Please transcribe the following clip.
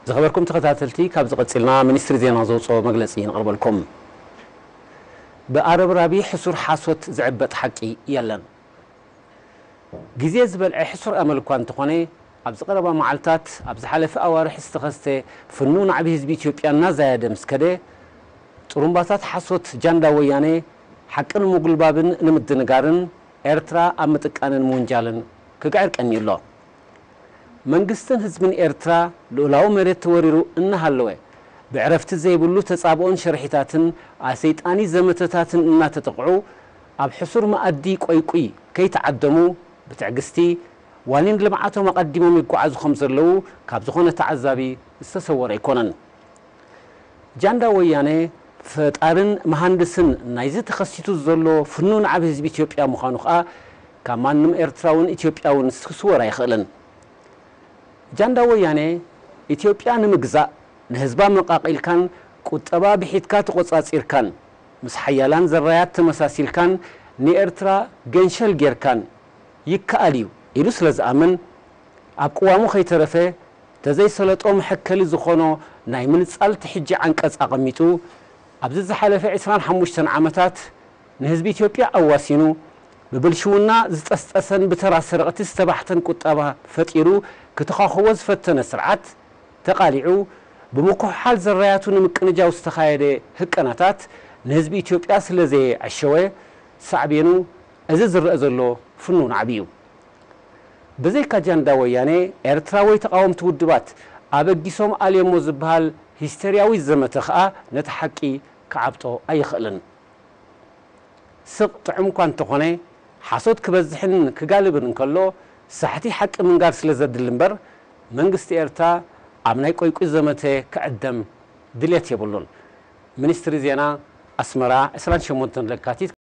ዝኸበርኩም ተኸታተልቲ፣ ካብ ዝቐጽልና ሚኒስትሪ ዜና ዘውፅኦ መግለጺ ንቕርበልኩም። ብኣረብራቢ ሕሱር ሓሶት ዝዕበጥ ሓቂ የለን። ግዜ ዝበልዐ ሕሱር ኣመል እኳ እንተኾነ፣ ኣብዚ ቀረባ መዓልታት፣ ኣብ ዝሓለፈ ኣዋርሕ ዝተኸስተ ፍኑው ናዕቢ ህዝቢ ኢትዮጵያ እናዛየደ ምስ ከደ፣ ጥሩምባታት ሓሶት ጃንዳ ወያነ ሓቂ ንምጉልባብን ንምድንጋርን ኤርትራ ኣብ ምጥቃንን ምውንጃልን ክግዕር ቀንዩ ኣሎ። መንግስትን ህዝብን ኤርትራ ልኡላዊ መሬት ተወሪሩ እናሃለወ፣ ብዕረፍቲ ዘይብሉ ተጻብኦን ሸርሒታትን ኣሰይጣኒ ዘመተታትን እናተጠቕዑ፣ ኣብ ሕሱር መኣዲ ቆይቁይ ከይተዓደሙ ብትዕግስቲ ዋኒን ልምዓቶም ኣቐዲሞም ይጓዓዙ ከም ዘለዉ ካብ ዝኾነ ተዓዛቢ ዝተሰወረ ኣይኮነን። ጃንዳ ወያነ ፈጣርን መሃንድስን ናይዚ ተኸሲቱ ዘሎ ፍኑን ዓቢ ህዝቢ ኢትዮጵያ ምዃኑ ከኣ ካብ ማንም ኤርትራውን ኢትዮጵያውን ክስወር ኣይኽእልን። ጃንዳ ወያነ ኢትዮጵያ ንምግዛእ ንህዝባ መቃቒልካን ቁጠባ ብሒትካ ተቖጻጺርካን ምስ ሓያላን ዘራያት ተመሳሲልካን ንኤርትራ ገንሸል ጌርካን ይከኣል እዩ ኢሉ ስለ ዝኣምን ኣብ ቅዋሙ ከይተረፈ ተዘይሰለጦ መሐከሊ ዝኾኖ ናይ ምንጻል ትሕጂ ዓንቀጽ ኣቐሚጡ ኣብዚ ዝሓለፈ ዕስራን ሓሙሽተን ዓመታት ንህዝቢ ኢትዮጵያ ኣዋሲኑ ብብልሽውና ዝጠስጠሰን ብተራ ሰረቕቲ ዝተባሕተን ቁጠባ ፈጢሩ ክተኻኽቦ ዝፈተነ ስርዓት ተቓሊዑ ብምኩሕሓል ዘራያቱ ንምቅንጃው ዝተኻየደ ህቀናታት ንህዝቢ ኢትዮጵያ ስለ ዘየዐሸወ ሳዕቤኑ እዚ ዝረአ ዘሎ ፍኑው ናዕቢ እዩ። ብዘይካ ጃንዳ ወያነ ኤርትራዊ ተቓወምቲ ውድባት ኣበጊሶም ኣልዮሞ ዝበሃል ሂስተርያዊ ዘመተ ከኣ ነቲ ሓቂ ክዓብጦ ኣይኽእልን። ስቕ ጥዑም እኳ እንተኾነ ሓሶት ክበዝሕን ክጋልብን እንከሎ ሳሕቲ ሓቂ ምንጋር ስለ ዘድሊ እምበር መንግስቲ ኤርትራ ኣብ ናይ ቆይቁይ ዘመተ ክዕደም ድልየት የብሉን። ሚኒስትሪ ዜና ኣስመራ ዕስራን ሸሞንተን ለካቲት